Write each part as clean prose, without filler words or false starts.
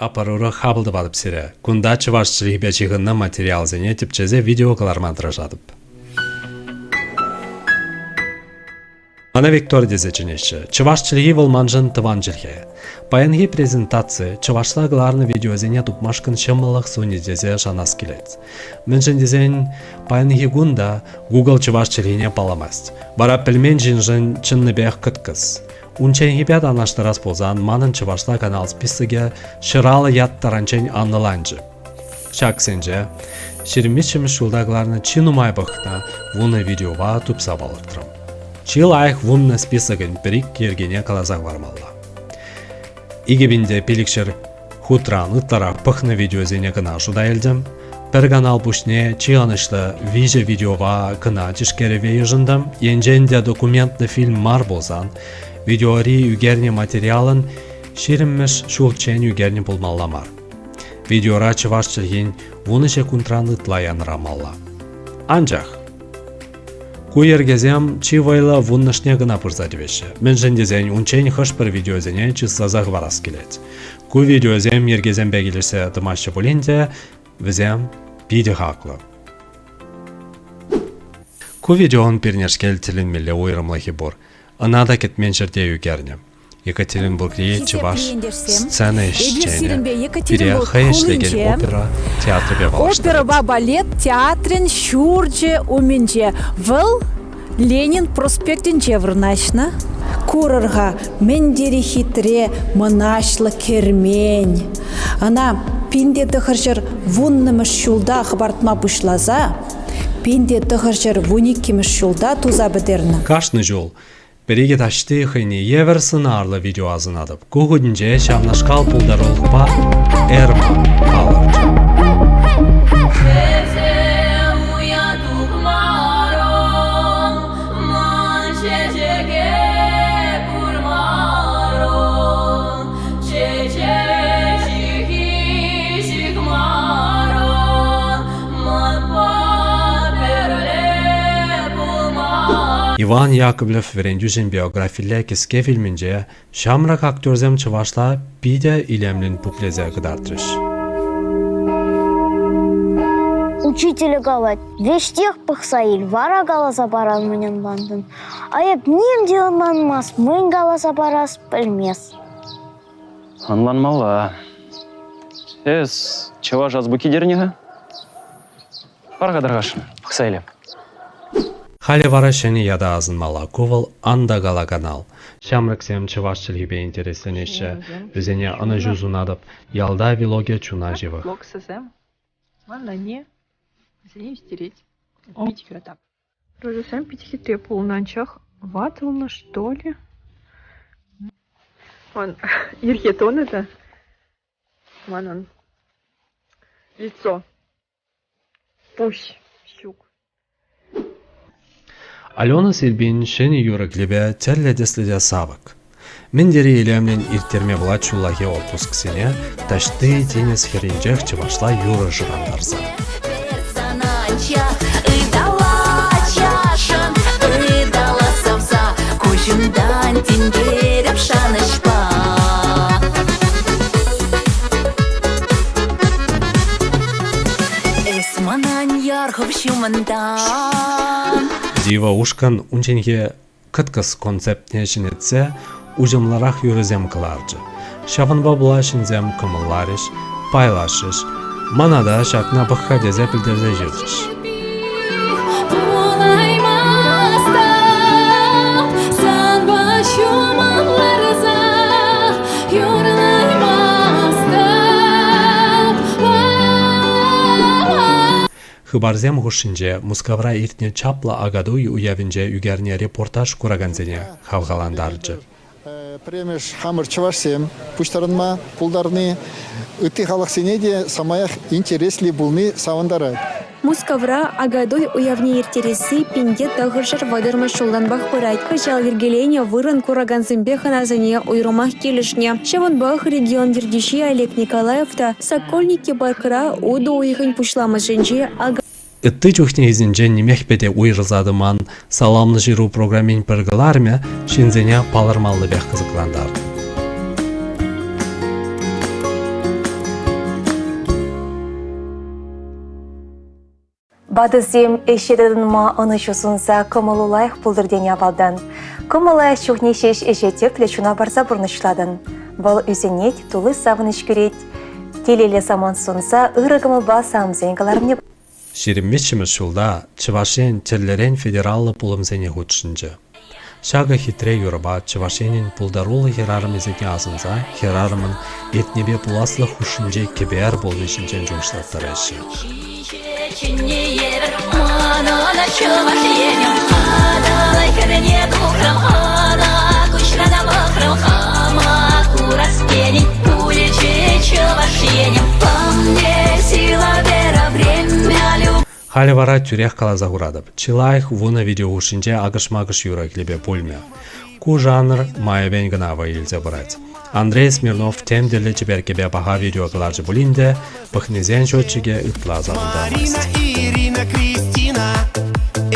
Аппарура хапӑл тӑватӑп сире. Кунта чӑваш чӗлхипе ҫыхӑннӑ материалсене тӗпчесе видео кӑларма тӑрӑшатӑп. Мана Виктор тесе чӗнеҫҫӗ. Чӑваш чӗлхи вӑл маншӑн тӑван чӗлхе. Паянхи презентаци чӑвашла кӑларнӑ видеосене тупмашкӑн ҫӑмӑллӑх сунӗ тесе шанас килет. Мӗншӗн тесен паянхи кун та Google чӑваш чӗлхине палламасть. Вара пӗлмен ҫыншӑн чӑннипех кӑткӑс. Унчченхипе танлаштарас пулсан манӑн чӑвашла канал списокӗ ҫӑраллӑ ят таранччен анлӑланчӗ. Ҫаксенче 23-мӗш ҫулта кӑларнӑ чи нумай пӑхнӑ вунӑ видеопа тупса палӑртрӑм. Чи лайӑх вуннӑ списокӗн пӗр-ик йӗркине каласа хӑвармалла. 2500 хутран ытларах пӑхнӑ видеосене кӑна шута илтӗм. Пӗр канал пуҫне чи ӑнӑҫлӑ виҫӗ видеопа кӑна тишкерӗве йышӑнтӑм. Енчен те документлӑ фильм мар пулсан, видеори ӳкернӗ материалӑн ҫирӗммӗш ҫулччен ӳкернӗ пулмалла мар. Видеора чӑваш чӗлхин вунӑ ҫеккунтран ытла янӑрамалла. Анчах ку йӗркесем чи вӑйлӑ вуннӑшне кӑна пырса тивеҫҫӗ. Мӗншӗн тесен унччен хӑш-пӗр видеосене чысласа хӑварас килет. Ку видеосем йӗркесемпе килӗшсе тӑмаҫҫӗ пулин те, вӗсем питӗ хаклӑ. Ку видеон пирнешкел тӗлӗнмелле уйрӑмлӑхӗ пур. Ӑна та кӗтмен ҫӗрте ӳкернӗ. Екатеринбургри чӑваш сцена ӗҫченӗ пире хӑй ӗҫлекен опера театрӗпе паллаштарать. Оперӑпа балет театрӗн ҫурчӗ умӗнче. Вӑл Ленин проспектӗнче вырнаҫнӑ. Курӑр-ха, мӗн тери хитре, мӑнаҫлӑ кермен. Ӑна 1910-мӗш ҫулта хӑпартма пуҫласа 1912-мӗш ҫулта туса пӗтернӗ. Кашни ҫул Пӗр-икӗ таҫти хӑйне евӗр сӑнарлӑ видео асӑнатӑп. Ку хутӗнче ҫавнашкал пултарулӑхпа Эрма палӑрчӗ. Иван Яковлев вӗрентӳҫӗн биографилле кӗске фильмӗнче ҫамрӑк актерсем чӑвашла питӗ илемлӗн пуплесе кӑтартрӗҫ. Учителӗ калать, веҫтех пӑхса ил, вара каласа паран мӗн ӑнлантӑн. А эп ним те ӑнланмас, мӗн каласа парас, пӗлмес. Ӑнланмалла. Эс чӑваш азбуки тернӗ-ха? Пар-ха тархасшӑн, пӑхса илем. Халӗ вара ҫӗнӗ ята асӑнмалла. Ку вӑл ан та кала канал. Ҫамрӑксем чӑваш чӗлхипе интересленеҫҫӗ. Вӗсене ӑнӑҫу сунатӑп. Ялта вилогӗ чуна ҫывӑх. Ваннӑне вӗсене ӳстерет. Питӗ юратап. Розӑсем питӗ хитре пулнӑ, анчах ватӑлнӑ, что ли. Ман ирхи тонӑ та манӑн лицо, пуҫ ҫук. Алена Силпин ҫӗнӗ юрӑ клипӗ тӗрлӗ тӗслӗ те савӑк. Мӗн тери илемлӗн ирттерме пулать ҫуллахи отпусксене таҫти тинӗс хӗрринчех чӑвашла юрӑ шӑрантарса. Куҫунтан тинкереп шанӑҫпа. Эс манан ярхӑв ҫумӑнтан. Дива ушкӑн унчченхи кӑткӑс концептне ҫӗнетсе уҫӑмлӑрах юрӑсем кӑларчӗ. Ҫавӑнпа пула ҫынсем кӑмӑлларӗҫ, пайлашрӗҫ, мана та ҫакна пӑх-ха тесе пӗлтерсе ҫырчӗҫ. Хыпарсем хушшинче Мускавра иртнӗ чаплӑ Акатуй уявӗнче ӳкернӗ репортаж куракансене хавхалантарчӗ. Пӗрремӗш хамӑр чӑвашсем пуҫтарӑнма пултарни ытти халӑхсене те самаях интересли пулни савӑнтарать. Мускавра Акатуй уявне ирттересси 1930-мӗш ҫултанпах пырать. Кӑҫал йӗркеленӗ вырӑн куракансемпе хӑнасене уйрӑмах килӗшнӗ. Ҫавӑнпах регион ертӳҫи Олег Николаев та Сокольники паркра утӑ уйӑхӗн пуҫламӑшӗнче Ытти чухнехисенчен нимехпе те уйрӑлса тӑман саламлӑ ҫыру программин пӗр кӑларӑмӗ ҫынсене палӑрмаллипех кӑсӑклантарнӑ. Ватӑсем ӗҫе тытӑнма ӑнӑҫу сунса кӑмӑлу лайӑх пултӑр тенӗ авалтан. Кӑмӑл лайӑх чухне ҫеҫ ӗҫе тӗплӗ чуна парса пурнӑҫлатӑн. Вӑл ӳсӗнет, тулли савӑнӑҫ кӳрет. Телейлӗ самант сунса ырӑ кӑмӑлпа самсен кӑларӑмне 23-мӗш ҫулта Чӑваш Ен тӗрлӗрен федераллӑ пулӑмсене хутшӑнчӗ. Ҫакӑ хитре юрӑпа Чӑваш Енӗн пултаруллӑ хӗрарӑмӗсене асӑнса хӗрарӑмӑн иртнипе пуласлӑх хушшинче кӗпер пулни ҫинчен шухӑшлаттараҫҫӗ. Халӗ вара тӳрех каласа хуратӑп, чи лайӑх вунӑ видео хушшинче акӑш-макӑш юрӑ клипӗ пулмӗ. Ку жанр майӗпен кӑна вӑй илсе пырать. Андрей Смирнов тем тӗрлӗ чиперккепе паха видео кӑларчӗ пулин те, пӑхнисен счетчикӗ ытла савӑнтармасть. Марина, Ирина, Кристина,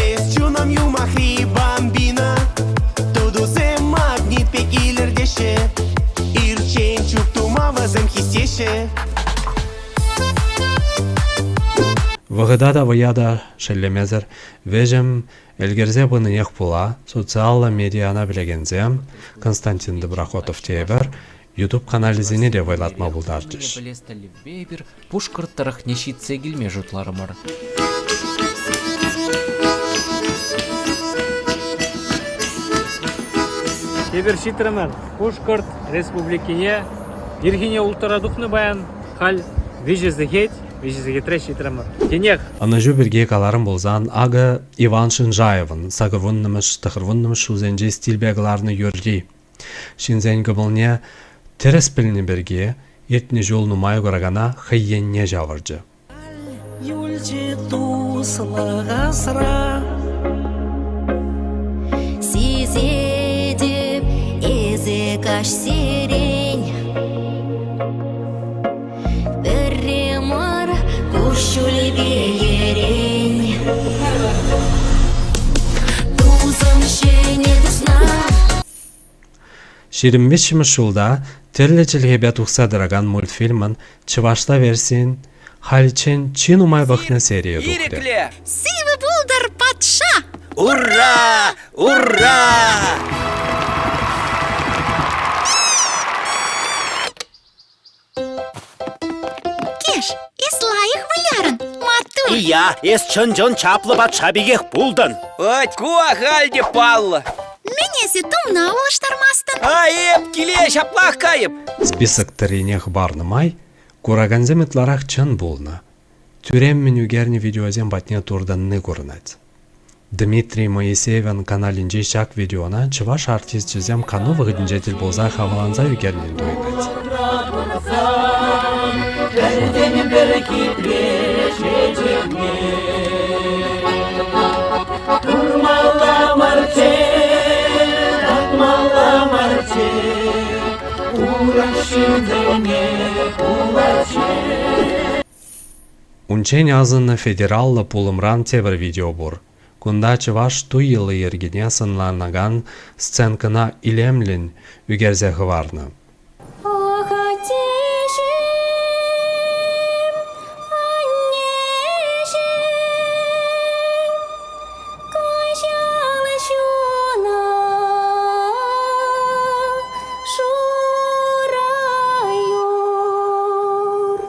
эс чунӑм юмахри бамбина. Тутусем магнит пек илӗртеҫҫӗ, ирччен чуп тума вӗсем хистеҫҫӗ. Вӑхӑта та вӑя та шеллемесӗр вӗҫӗм ӗлкӗрсе пынинех пула социаллӑ медиана пӗлекенсем Константин Доброхотов тепӗр YouTube каналӗсене те вӑйлатма пултарчӗҫ. Пӗлес тӗллевпе эпир Пушкӑрт тӑрӑхне ҫитсе килме шутларӑмӑр. Эпир ҫитрӗмӗр Пушкӑрт Республикине. Ирхине улттӑра тухнӑ паян. Халь виҫӗ сехет, виҫӗ сехетре ҫитрӗмӗр. Тинех. Ӑнӑҫу пирки каларӑм пулсан, акӑ Иван Шинжаевӑн сакӑрвуннӑмӗш, тӑхӑрвуннӑмӗш ҫулсенчи стильпе кӑларнӑ юрри. Ҫынсен кӑмӑлне тӗрӗс пӗлнӗ пирки иртнӗ ҫул нумай куракана хӑй енне ҫавӑрчӗ. Юлчӗ туслӑх асра. Сисетӗп, эсӗ каҫсерен Пӗрре мар куҫҫулӗпе йӗрен. Тусӑм ҫӗнӗ тусна. 23-мӗш ҫулта тӗрлӗ чӗлхепе тухса тӑракан мультфильмӑн чӑвашла версийӗн халиччен чи нумай пӑхнӑ серийӗ тухрӗ. Сивӗ пултӑр патша! Ура! Ура! Кеш, эс лайӑх вылярӑн, маттур! Ия, эс чӑн-чӑн чаплӑ патша пекех пултӑн. Ать, ку ахаль те паллӑ. Мӗн эсӗ тумна улӑштармастӑн? А эп киле ҫаплах кайӑп. Список тӑррине хӑпарнӑ май куракансем ытларах чӑн пулнӑ. Тӳреммӗн ӳкернӗ видеосем патне туртӑнни курӑнать. Дмитрий Моисеевӑн каналӗнчи ҫак видеона чӑваш артисчӗсем кану вӑхӑтӗнче тӗл пулса хавхаланса ӳкернӗн туйӑнать. Унччен асӑннӑ федераллӑ пулӑмран тепӗр видео пур. Кунта чӑваш туй йӑли-йӗркине сӑнланакан сценкӑна илемлӗн ӳкерсе хӑварнӑ. Ахатеҫӗм, аннеҫӗм, каҫал ҫуна шура юр.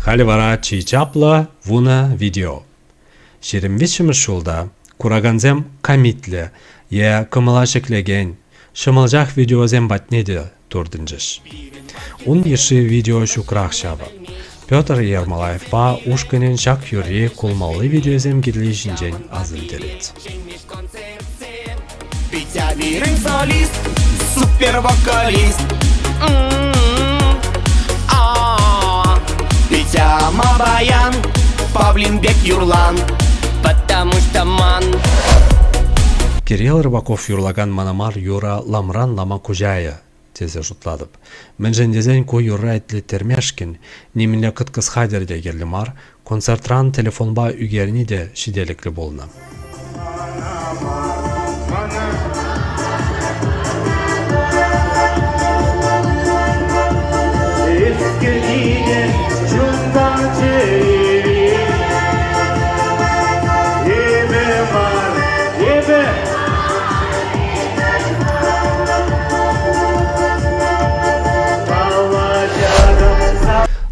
Халӗ вара чи чаплӑ вунӑ видео. 23-мӗш ҫулта куракансем камитлӗ е кӑмӑла ҫӗклекен ҫӑмӑлчах видеосем патне те туртӑнчӗҫ. Ун йышши видео ҫукрах ҫавӑ. Петр Ермолаевпа ушкӑнӗн ҫак юрри кулмалли видеосем кирли ҫинчен асилтерет. Петя пирӗн солист, супервокалист. Петя ма баян, павлин пек юрлан. Потому что ман. Кирилл Рыбаков юрлакан мана мар юра ламран лама куҫайӗ тесе шутлатӑп. Мӗншӗн тесен ку юрра итлеттермешкӗн нимӗнле кӑткӑс хатӗр те кирлӗ мар, концертран телефонпа ӳкерни те ҫителӗклӗ пулнӑ.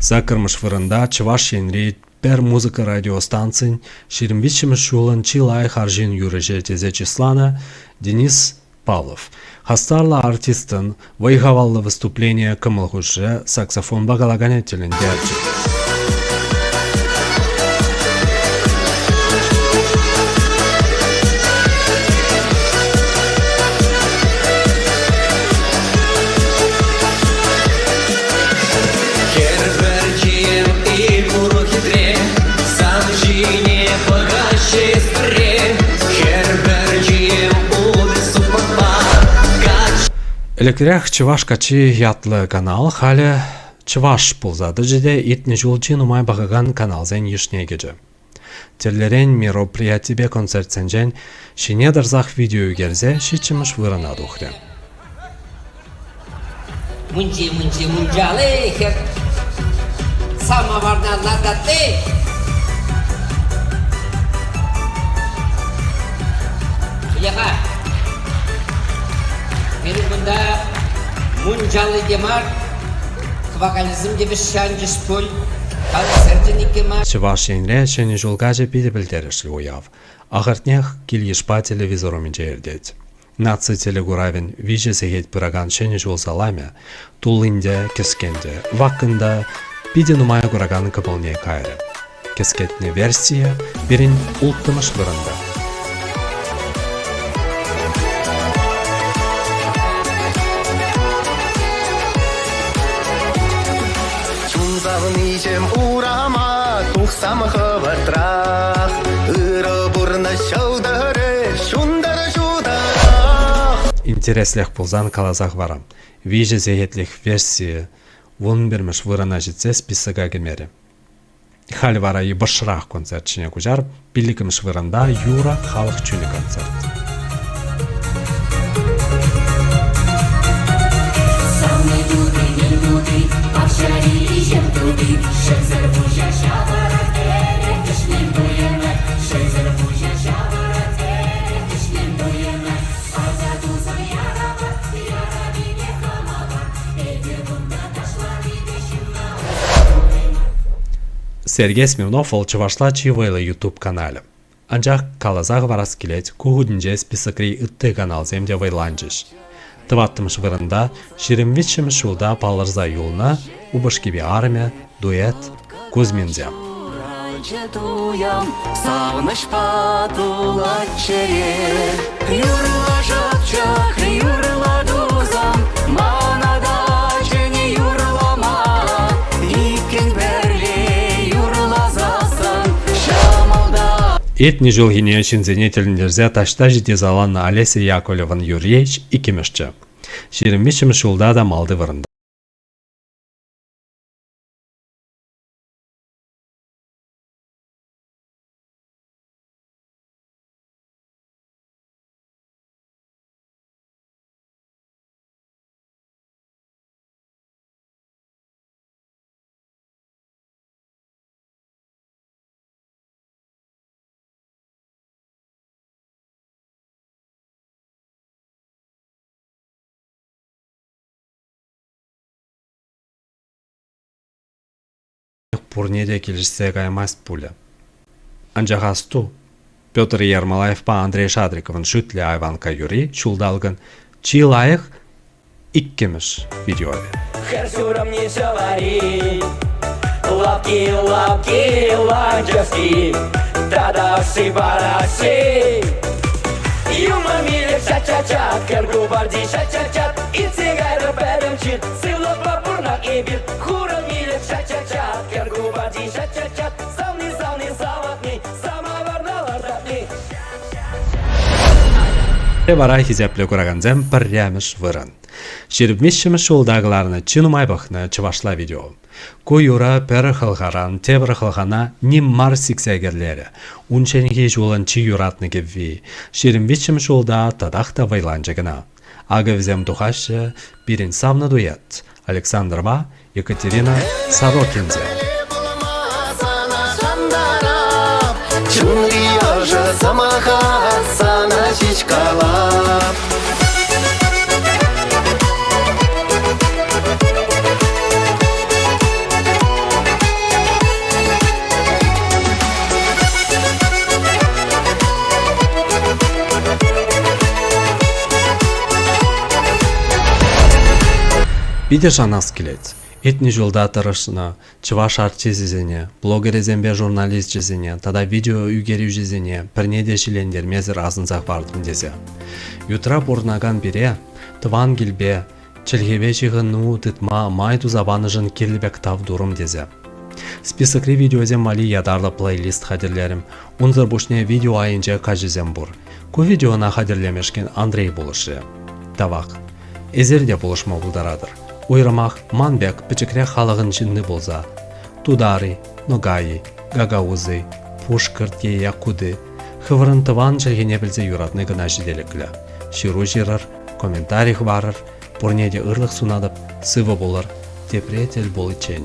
Саккӑрмӗш вырӑнта Чӑваш Енри пӗр музыка радиостанцин 23-мӗш ҫулӑн чи лайӑх арҫын юрӑҫӗ тесе чысланӑ Денис Павлов. Хастарлӑ артистӑн вӑй-хаваллӑ выступленийӗ кӑмӑл хушрӗ, саксофонпа калаканӗ тӗлӗнтерчӗ. Хӗр пӗрчийӗм ир хитре, сан ҫине пӑхаҫҫӗ пӗрре. Хӗр пӗрчийӗм утӑ сукмакпа кач. Ӗлӗкрех Чӑваш каччи ятлӑ канал халӗ Чӑваш пулса тӑчӗ те иртнӗ ҫул чи нумай пӑхакан каналсен йышне кӗчӗ. Тӗрлӗрен мероприятипе концертсенчен ҫине тӑрсах видео ӳкерсе ҫиччӗмӗш вырӑна тухрӗ. Мунчи, мунчи, мунчали хӗр самоварна лартатти. Иля-ха, пирӗн кунта мунчали те мар, кӑвакалӗсем те вӗҫсе анчӗҫ пуль. Чӑваш Енре Ҫӗнӗ ҫул каҫӗ питӗ пӗлтерӗшлӗ уяв. Ахӑртнех, кил-йышпа телевизор умӗнче иртет. Наци телекуравӗн виҫӗ сехет пыракан Ҫӗнӗ ҫул саламӗ туллин те, кӗскен те, ваккӑн та питӗ нумай куракан кӑмӑлне кайрӗ. Кӗскетнӗ версийӗ пирӗн улттӑмӗш вырӑнта. Чун савниҫӗм урама тухсам хӑвӑртрах. Ырӑ пурнӑҫ ҫӑлтӑрӗ ҫунтӑр ҫутӑрах. Интереслех пулсан каласа хӑварам. Виҫӗ сехетлӗх версийӗ 11-мӗш вырӑна ҫитсе списока кӗмерӗ. Халь вара йӑпӑшрах концерт ҫине куҫар. Пиллӗкмӗш вырӑнта Юра халӑх чунӗ концерт. Савни тути, мӗн тути, пахчари иҫӗм тути, шӗсӗр пуҫа ҫавӑрать эрех ӗҫмен туйӑнать, шӗсӗр пуҫа ҫавӑрать эрех ӗҫмен туйӑнать. Аса туса ярамар, ярапине хама пар, эпир кунта ташланипе ҫынна Сергей Смирнов вӑл чӑвашла чи вӑйлӑ YouTube-каналӗ. Анчах каласа хӑварас килет, ку хутӗнче списокри ытти каналсем те вӑйланчӗҫ. Тӑваттӑмӗш вырӑнта 23-мӗш ҫулта палӑрса юлнӑ упӑшкипе арӑмӗ, дуэт Кузьминсем. Туям, савӑнӑҫпа тулать чӗре. Юрла шӑпчӑк, юрла тусам, мана та чӗнӗ юрлама. Иккӗн пӗрле юрласассӑн ҫӑмӑлта. Иртнӗ ҫулхине ҫынсене тӗлӗнтерсе таҫта ҫити саланнӑ Олеся Яковлевӑн юрри иккӗмӗшчӗ. 23-мӗш ҫулта та малти вырӑнта. Пурне те килӗшсе каймасть пулӗ. Анчах асту, Петр Ермолаевпа Андрей Шадриковӑн шӳтлӗ Айванка юрри ҫулталӑкӑн чи лайӑх иккӗмӗш видеовӗ. Хӗр ҫурӑмне ҫӑвари, лапки-лапки ланчӑски, тата ши-параши. Юмор милӗк ча-ча-ча, кӗр купарти ча-ча-ча, иртсе кайрӗ пӗтӗм чир, сывлӑхпа пурнар эпир. Хурӑн милӗк ча-ча-ча, кӗр купарти ча-ча-ча, савни-савни савӑтни, самаварна лартатни. Вара хисеплӗ куракансем пӗрремӗш вырӑн. 23-мӗш ҫулта кӑларнӑ чи нумай пӑхнӑ чӑвашла видео. Ку юрӑ пӗр хӑлхаран тепӗр хӑлхана ним мар сиксе кӗрлерӗ. Унчченхи ҫулӑн чи юратнӑ кӗвви 23-мӗш ҫулта татах та вӑйланчӗ кӑна. Акӑ вӗсем тухаҫҫӗ пирӗн савнӑ дуэт Александрова Екатерина Сорокинсем. Чунри ӑшӑ сӑмаха сана ҫеҫ калап. Питӗ шанас килет. Иртнӗ ҫулта тӑрӑшнӑ чӑваш артисчӗсене, блогерӗсемпе журналисчӗсене тата видео ӳкерӳҫӗсене пӗрне те ҫиллентермесӗр асӑнса хӑвартӑм тесе. Ютра пурӑнакан пире тӑван килпе, чӗлхепе ҫыхӑну тытма май туса панӑшӑн кирлӗ пек тав турӑм тесе. Списокри видеосем валли ятарлӑ плейлист хатӗрлерӗм. Унсӑр пуҫне видео айӗнче каҫӑсем пур. Ку видеона хатӗрлемешкӗн Андрей пулӑшрӗ. Тавах. Эсир те пулӑшма пултаратӑр. Уйрӑмах ман пек пӗчӗкрех халӑхӑн ҫынни пулса. Тутар-и, ногай-и, гагауз-и, пушкӑрт е якут-и, хӑвӑрӑн тӑван чӗлхене пӗлсе юратни кӑна ҫителӗклӗ. Ҫыру ҫырӑр, комментари хӑварӑр, пурне те ырлӑх сунатӑп, сывӑ пулӑр, тепре тӗл пуличчен.